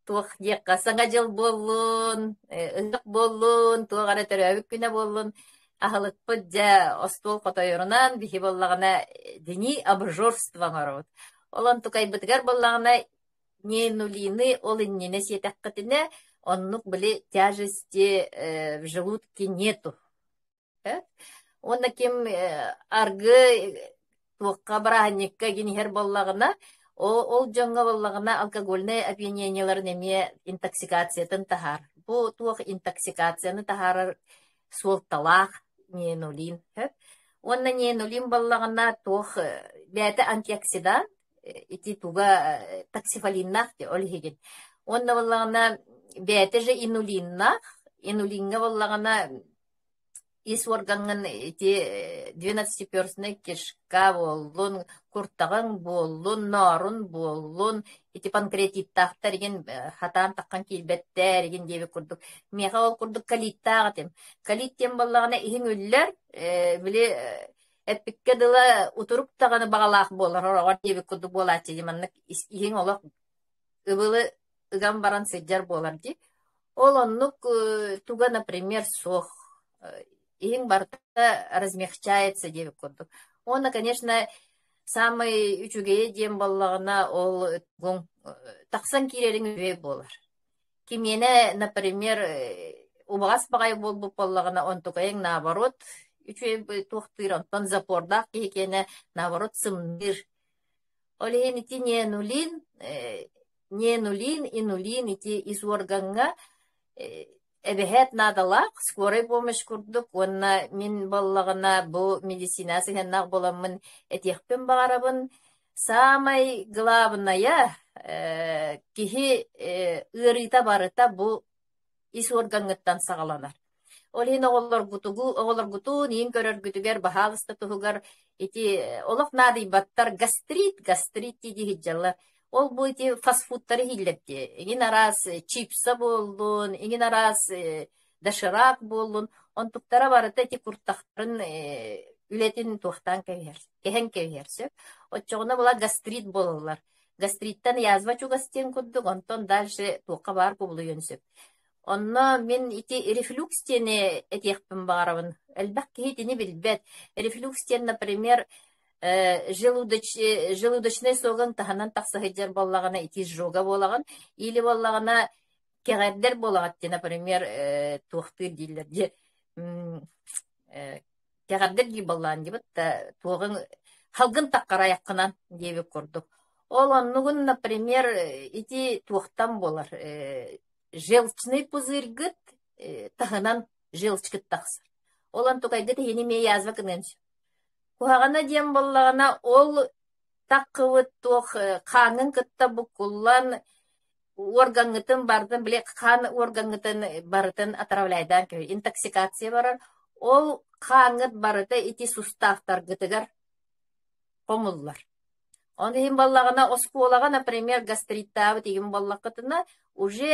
туох диэххэ Саҥа дьыл буоллун, ыһыах буоллун, туох эрэ төрөөбүт күнэ буоллун, аһылыкпыт дьэ остуол хотойорунан биһи буоллаҕына дни обжорства оҥоробут. Ол онтукайбытыгар буоллаҕына ненулины ол иннинэ сиэтэххитинэ оннук били тяжести в желудке нету. Уонна ким аргы туохха бырааһынньыкка игин иһэр буоллаҕына, ол дьоҥҥо буоллаҕына алкогольнай опьянениеларын эмиэ интоксикациятын таһаар. Бу туох интоксикацияны таһаарар суолталаах ненулин сөп. Уонна ненулин буоллаҕына туох бэйэтэ антиоксидант ити туга таксифалиннаах дии ол иһигин. Уонна буоллаҕына бэйэтэ же инулиннаах, инулиҥҥа буоллаҕына Ис уоргаҥҥын ити двенадцатиперстная кишка буоллун, куртаҕыҥ буоллун, ноорун буоллун, ити панкреатиттаахтар игин хатаан таххан киирбэттэр игин диэбит курдук. Миэхэ ол курдук колиттаах этим. Колит диэн буоллаҕына иһиҥ үллэр, били эппиккэ дылы утурук даҕаны баҕалаах буолар ороҕор диэбит курдук буолааччы дии маннык иһиҥ олох ыбылы ыган баран сылдьар буолар дии. Ол оннук туга, например, суох. Иһиҥ барыта размягчается диэбит курдук. Уонна, конечно, саамай үчүгэйэ диэн буоллаҕына, ол тугуҥ тахсан киирэриҥ үчүгэй буолар. Кимиэнэ, например, убаҕас баҕайы буолбут буоллаҕына, онтукайыҥ наоборот үчүгэй туохтуур, онтон запордаах киһи киэнэ наоборот сымныыр. Ол иһин ити ненулин, ненулин, инулин ити ис уоргаҥҥа эбэһээт наадалаах, скорай помощь курдук уонна мин буоллаҕына бу медицина сыһыаннаах буоламмын этиэхпин баҕарабын. Саамай главное киһи ыарыыта барыта бу ис уоргаҥҥыттан саҕаланар. Ол иһин оҕолоргутугу оҕолоргутун иин көрөргүтүгэр баһаалыста туһугар ити олох наадыйбаттар гастрит, гастрит дии дии сылдьаллар. Ол бу ити фастфудтары иһиллэр дии. Иҥин араас чипса буоллун, иҥин араас доширак буоллун, онтуктара барыта ити куртахтарын үлэтин туохтаан кэбиһэр, кэһэн кэбиһэр сөп. Оччоҕуна була гастрит буолаллар. Гастриттан язва чугас диэн курдук, онтон дальше туохха баар кубулуйуон сөп. Онно мин ити рефлюкс диэни этиэхпин баҕарабын. Элбэх киһи итини билбэт. Рефлюкс диэн, например, желудочнай суолун таһынан тахса сылдьар буоллаҕына ити изжога буолаҕын. Или буоллаҕына кэҕэрдэр буолаҕыт диэн, например, туохтыыр дииллэр дии кэҕэрдэр дии буоллаҕын диэбит да туоҕуҥ халгын таххарайаххынан диэбит курдук. Ол оннугун, например, ити туохтан буолар желчный пузырьгыт таһынан желчкыт тахсар. Ол онтукайгыт иһини эмиэ язва гыныан сөп. Куһаҕана диэн буоллаҕына, ол таххыбыт туох хааҥҥын кытта буккуллан уоргаҥҥытын барытын били хаан уоргаҥҥытын барытын отравляйдаан кэбиһэр, интоксикация барар. Ол хааҥҥыт барыта ити суставтаргытыгар хомуллар. Ол иһин буоллаҕына оскуолаҕа, например, гастриттаабыт игин буоллаххытына, уже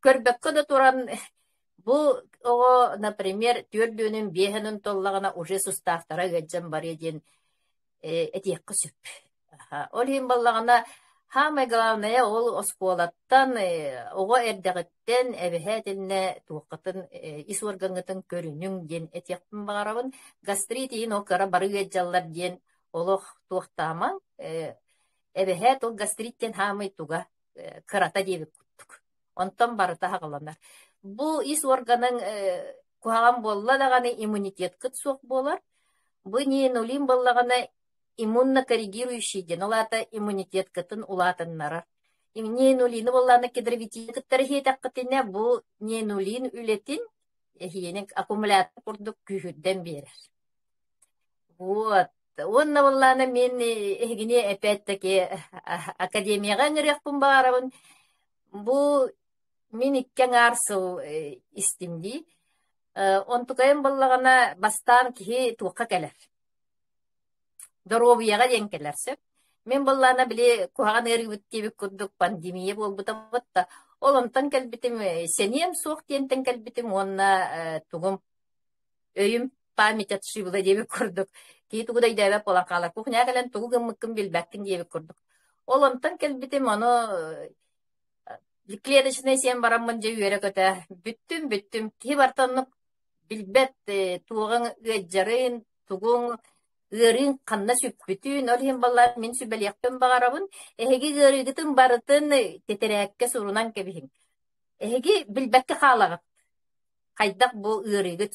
көрбөккө да туран бу оҕо, например, түөрдүөнүн, биэһинин толлаҕына уже суставтара ыалдьан барыа диэн этиэххэ сөп. Ол иһин буоллаҕына, саамай главное ол оскуолаттан оҕо эрдэҕиттэн эбэһэ итиннэ туоххутун ис уоргаҥҥытын көрүнүҥ диэн этиэхпин баҕарабын. Гастрит иһин ол кыра бары ыалдьаллар диэн олох туохтаамаҥ. Эбэһээт ол гастрит диэн хаамый туга кырата диэбит курдук. Онтон барыта аҕаланар. Бу ис уорганыҥ куһаҕан буолла даҕаны иммунитеткыт суох буолар. Бу неонулин буоллаҕына иммуннокоррегирующий диэн, ол аата иммунитеткытын улаатыннарар. Неонулины буоллаҕына кедровитины кытта иһиэтэххитинэ, бу неонулин үлэтин эһиэнэ аккумулятор курдук күүһүрдэн биэрэр. Вот. Уонна буоллаҕына мин эһигини опять-таки академияҕа ыҥырыахпын баҕарабын. Бу мин икки аҥаар сыл истим дии. Онтукайым буоллаҕына бастаан киһи туохха кэлэр? Доруобуйаҕа диэн кэлэр сөп. Мин буоллаҕына били куһаҕан ыарыыбыт диэбит курдук пандемия буолбута буолта. Ол онтон кэлбитим сэниэм суох диэнтэн кэлбитим уонна тугум өйүм память отшибла диэбит курдук. Киһи тугу да өйдөөбөт буолан хаалар. Кухняҕа кэлэн тугу гыммыккын билбэккин диэбит курдук. Ол онтон кэлбитим, ону клеточнай сиэн бараммын дьэ үөрэ-көтө бүттүм, бүттүм. Киһи барыта оннук билбэт туоҕуҥ ыалдьарын, тугуҥ ыарыыҥ ханна сүппүтүн, ол иһин баллар мин сүбэлиэхпин баҕарабын. Эһиги ыарыыгытын барытын тэтэрээккэ сурунан кэбиһиҥ. Эһиги билбэккэ хаалаҕыт. Хайдах бу ыарыыгыт.